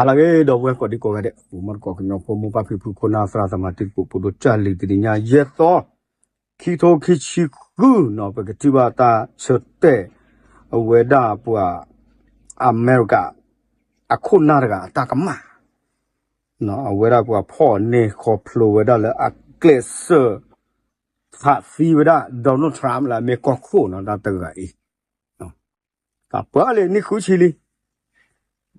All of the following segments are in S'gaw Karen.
ဟါလၢအဂ့ၤ ဒီပုၢ်ဝဲၢ်ကိးဒံကိးဂၤဒဲး ပှၤမုၣ်တကိးကညီဖိ မိၢ်ပၢ်ဖံဖု ခိၣ်နၢ်သရၣ်သမါ တံၤသကိး ပဒိၣ်ကၢ်လံၤ တနံၤညါ ယဲၢ်သီ ခံကထိခံဆံဃုနီၤ ပကထံၣ်ဘၣ်တၢ်ဆၢတဲာ် အဝဲဒၣ်ပှၤ အမဲရကၤ အခိၣ်နၢ်တဂၤအတၢ်ကမၣ် အဝဲဒၣ်ပှၤဖီၣ်န့ၢ်ခီဖျိဝဲဒၣ်လၢအကျဲးစၢး ခးသံဝဲဒၣ် Donald Trump လၢအမ့ၢ်ကီၢ်ခိၣ်နီၤ တၢ်တဂၤအံၤ ပှၤလၢနံၣ်ဃုဆံလံ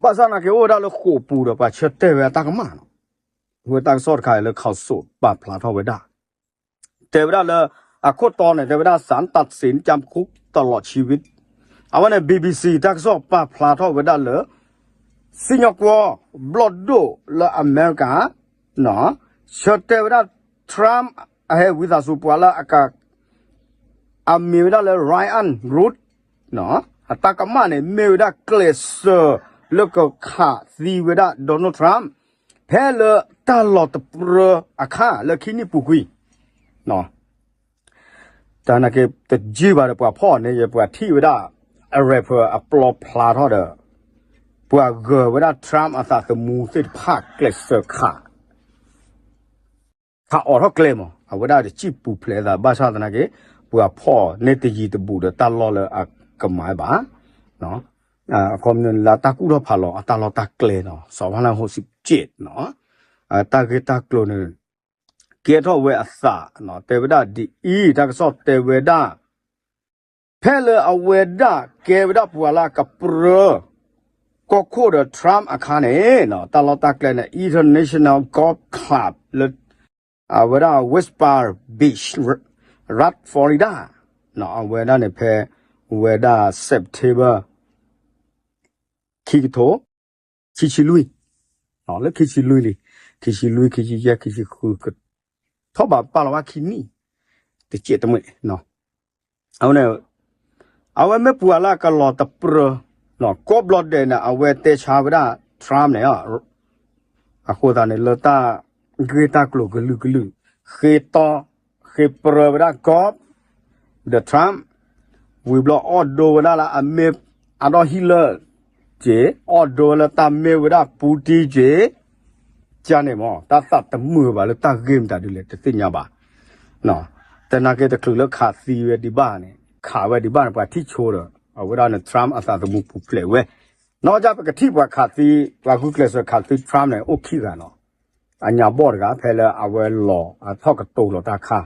ဘၣ်ဆၣ်သနာ်က့အိၣ်ဝဲဒၣ်လၢဃိာ်ပူၤဒီးပှၤဆၢတဲာ်ဝဲအတၢ်ကမၣ်နီၤ ဝဲတၢ်ကစီၣ်တခါအံၤလၢ ข่าวสด ပာ်ဖျါထီၣ်ဝဲဒၣ် တဲဝဲဒၣ်လၢ အခိၣ်တီန့ၣ် တဲဝဲဒၣ် ศาลตัดสินจำคุกตลอดชีวิต အဝဲန့ၣ် BBC တၢ်ကစီၣ်ပာ်ဖျါထီၣ်ဝဲဒၣ်လၢ စံၣ်ညီၣ်ကွီၢ် ဘျီၣ်ဒိၣ်လၢအမဲရကၤ ဆၢတဲာ်ဝဲဒၣ် Trump အဟဲဝံသးစူၤပှၤလၢအက အမံၤဝဲဒၣ်လၢ Ryan Routh အတၢ်ကမၣ်န့ၣ် မ့ၢ်ဝဲဒၣ်ကျဲးစၢးလၢကခးသံဝဲဒၣ် Donald Trump ဖဲလၢတၢ်လီၢ်တပြၢအခါလၢခံနံၣ်ပူၤကွံာ် တၢ်နာ်က့ တယုၢ်ဘၣ်ဒီးပှၤဖီၣ်န့ၣ် ယပှၤထံၣ်ဝဲဒၣ် အ rapper အပျီဖျါထီၣ်ဒီး ပှၤဂၢၤဝဲဒၣ် Trump အသးသမူသ့ၣ်တဖၣ်ကျဲးစၢးခး ခးအိးထီၣ်ကျဲမး အဝဲဒၣ်တစံၣ်ပူၤဖျဲးအသး ဘၣ်ဆၣ်သနာ်က့ ပှၤဖီၣ်န့ၢ်တယံၤတဘူးဒီးတၢ်လီၢ်လၢအကမၤဘၣ် အခီပညီလၢတၢ်ကူၣ်ထီၣ်ဖးလီၤအတၢ်လီၢ်တၢ်ကျဲနီၤ စီၤဖါလၢဟိးစံးက့းနီၤ တၢ်ဂ့ၢ်တၢ်ကျိၤန့ၣ် ကဲထီၣ်ဝဲအသးနီၤ တဲဝဲဒၣ်ဒ်အံၤ တၢ်ကစီၣ်တဲဝဲဒၣ် ဖဲလၢအဝဲဒၣ်ကဲဝဲဒၣ်ပှၤလၢအကပြၢ ကီၢ်ခိၣ်ဒီး Trump အခါန့ၣ် တၢ်လီၢ်တၢ်ကျဲန့ၣ် International Golf Club လၢ အဝဲဒၣ် West Palm Beach ရၢး Florida အဝဲဒၣ်န့ၣ်ဖဲ ဝဲဒၣ် September ခံကထိ ခံဆံလွံၢ် လၢခံဆံလွံၢ်လံ ခံဆံလွံၢ် ခံဆံယဲၢ် ခံဆံဃု ထီၣ်ဘးပာ်လီၤဘၣ်ခံနံၣ် တစဲးတမှဲး အဝဲန့ၣ် အဝဲမ့ၢ်ပှၤလၢအကလီၤတပြၢ ကိးဘျီဒဲးန့ၣ် အဝဲတဲဆါဝဲဒၣ် Trump န့ၣ် အဃိသတးန့ၣ် လၢတၢ်ဂ့ၢ်တၢ်ကျိၤကလုာ်ကလုာ် ဃ့တီ ဃ့ပြၢဝဲဒၣ် golf ဒီး Trump ဝံၤဘျီအီၣ်ဒိဝဲဒၣ်လၢအမ့ၢ် Adolf Hitler က့ အီၣ်ဒိဝဲလၢတၢ်မ့ၢ်ဝဲဒၣ် Putin က့ ကန့ၣ်မ့ၢ် တၢ်သးတမုာ်ဘၣ်လၢတၢ်ဂ့ၢ်မတၤဒ်လဲၣ် တသ့ၣ်ညါဘၣ် တနာ်က့တချုးလၢခးသံဝဲဒံးဘၣ်န့ၣ် ခးဝဲဒံးဘၣ်န့ၣ် ပှၤထံၣ်ဆိဒီး အဝဲဒၣ်န့ၣ် Trump အသးသမူပူၤဖျဲးဝဲ နီၢ်ကီၢ်ပကထံၣ်ပှၤခးသံ ပှၤဂုာ်ကျဲးစၢးခးသံ Trump န့ၣ် အိၣ်ခံဂၤနီၤ အညါဘီၣ်တဂၤ ဖဲလၢအဝဲလီၤအထီၣ်ကတိၤလီၤတၢ်ခါ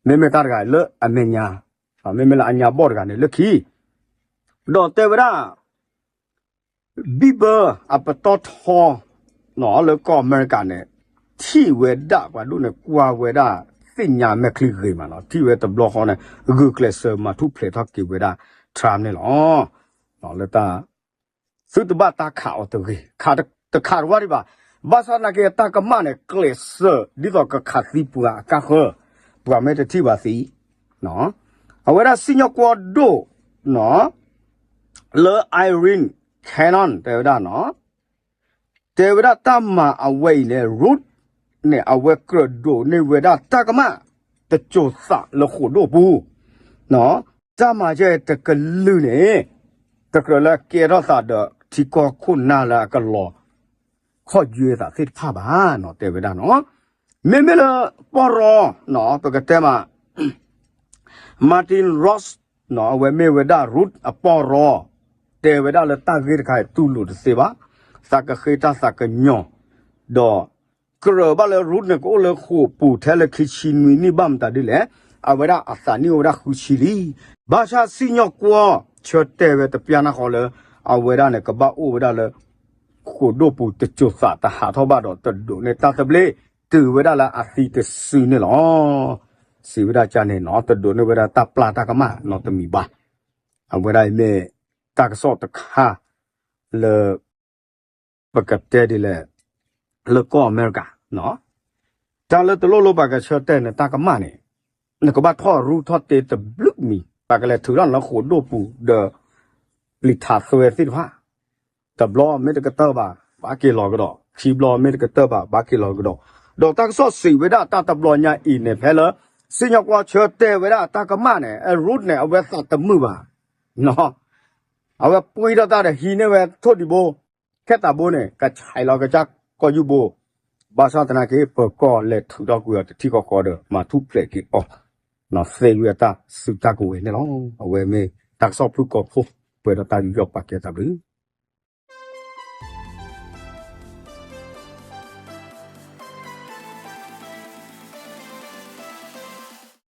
မ့မ့ၢ်တၢ်တဂၤလၢအမဲာ်ညါ မ့မ့ၢ်လၢအညါဘီၣ်တဂၤန့ၣ် လၢခံ ဒီးတဲဝဲဒၣ် ဘံၣ်ဘၢအပတီၢ်ထီ လၢကီၢ်အမဲရကၤန့ၣ် ထံၣ်ဝဲဒၣ်ပှၤဒိၣ်န့ၣ် ကွၢ်ဝဲဒၣ် သ့ၣ်ညါမဲာ်ချံဂ့ၤမးနီၤ ထံၣ်ဝဲတဘျီဃီန့ၣ် ဂုာ်ကျဲးစၢးမၤထူၣ်ဖျဲးထီၣ်က့ၤဝဲဒၣ် Trump န့ၣ်လီၤ. လၢတၢ် သုတဘၣ်တၢ်ခးအီၤတဂ့ၤ တခးတဝၢ်ဒံးဘၣ် ဘၣ်ဆၣ်သနာ်က့အတၢ်ကမၣ်န့ၣ် ကျဲးစၢး ဒ်သိးကခးသံပှၤအကါဃၢၤ ပှၤမ့ၢ်တထံၣ်ဘၣ်သံ အဝဲဒၣ်စံၣ်ညီၣ်ကွီၢ်ဒိၣ်နီၤ လၢ Irene Cannon တဲဝဲဒၣ်နီၤ တဲဝဲဒၣ်တၢ်မၤအဝဲအံၤန့ၣ် Routh န့ၣ် အဝဲကြၢးဒိးန့ၢ်ဝဲဒၣ်တၢ်ကမၣ် တစိၤသးလၢဃိာ်ဒိၣ်ပူၤ တၢ်မၤကဲတကလုာ်န့ၣ် တကြၢးလၢကဲထီၣ်သးဒီးထံကီၢ်ခိၣ်နၢ်လၢအကလီၤ ခီၣ်ယွဲသးသ့ၣ်တဖၣ်ဘၣ်နီၤ တဲဝဲဒၣ်နီၤ မ့မ့ၢ်လၢပီၢ်ရီနီၤ ပကတဲမး Martin Ross နီၤ အဝဲမ့ၢ်ဝဲဒၣ် Routh အပီၢ်ရီ တဲဝဲဒၣ်လၢတၢ်ဂ့ၢ်တခါအံၤတူၢ်လိာ်တသ့ဘၣ် သးကဃ့တၢ်သးကညီၤ ဒီး ကြၢးဘၣ်လၢ Routh န့ၣ် ကအိၣ်လၢဃိာ်ပူၤထဲလၢခံဆံနွံနံၣ်ဘၣ်မတၤဒ်လဲၣ် အဝဲဒၣ်အသးနံၣ်အိၣ်ဝဲဒၣ်ဃုဆံလံ ဘၣ်ဆၣ်စံၣ်ညီၣ်ကွီၢ်ဆၢတဲာ်ဝဲတပျၢ်နၢ်ဃီလၢ အဝဲဒၣ်န့ၣ် ကဘၣ်အိၣ်ဝဲဒၣ်လၢ ဃိာ်ဒိၣ်ပူၤတစိၤသးတဟးထီၣ်ဘၣ်ဒီးတဒိးန့ၢ်တၢ်သဘျ့ တုၤဝဲဒၣ်လၢအသံတစုန့ၣ်လီၤ. စံးဝဲဒၣ်ကန့ၣ်နီၤ တဒိးန့ၢ်ဝဲဒၣ်တၢ်ပျၢ်တၢ်ကမၣ်နီတမံၤဘၣ်. အဝဲဒၣ်အံၤမ့ၢ်တၢ်ကစီၣ်တခါလၢ ပကတဲဒ်လဲၣ် လၢကီၢ်အမဲရကၤ တၢ်လၢတလိၣ်လိၣ်ပှၤကဆၢတဲာ်န့ၣ် တၢ်ကမၣ်န့ၣ် နကဘၣ်ထီၣ်ရူထီၣ်တ့တဘျုးမံၤ ပှၤကလဲၤထုးထီၣ်လၢဃိာ်ဒိၣ်ပူၤဒီး ပျံၤထးသွဲသ့ၣ်တဖၣ် တဘျီမ့ၢ်တကတၢၢ်ဘၣ် ဘၣ်က့ၤလီၤကဒီး ခံဘျီမ့ၢ်တကတၢၢ်ဘၣ် ဘၣ်က့ၤလီၤကဒီး ဒီးတၢ်ကစီၣ်စံးဝဲဒၣ်တၢ်တဘျီညါအံၤန့ၣ် ဖဲလၢ စံၣ်ညီၣ်ကွီၢ်ဆၢတဲာ်ဝဲဒၣ်တၢ်ကမၣ်န့ၣ် အ Routh န့ၣ် အဝဲသးတမုာ်ဘၣ် အဝဲပှံထီၣ်တၢ်ဒီးဟံးန့ၢ်ဝဲထိၣ်ဒံးဘိ ခဲသးဘိန့ၣ် ကဆဲးလီၤကစၢ်ကီၢ်ယူၢ်ဘိ, ဘၣ်ဆၣ်သနာ်က့ ပၢၤကီၢ်လဲၤထုးထီၣ်ကွံာ်အီၤတထံၣ်ဃီဃီဒီး မၤထူၣ်ဖျဲးက့ၤအီၤ, သ့ဝံအတၢ်စုတၢ်ကဝဲၤန့ၣ်လီၤ. အဝဲမ့ၢ်တၢ်ကစီၣ်ဖုၣ်ကိာ်ဖိ ပှဲၤဒီးတၢ်ယူးယီၣ်ပာ်ကဲတၢ်ဘျုး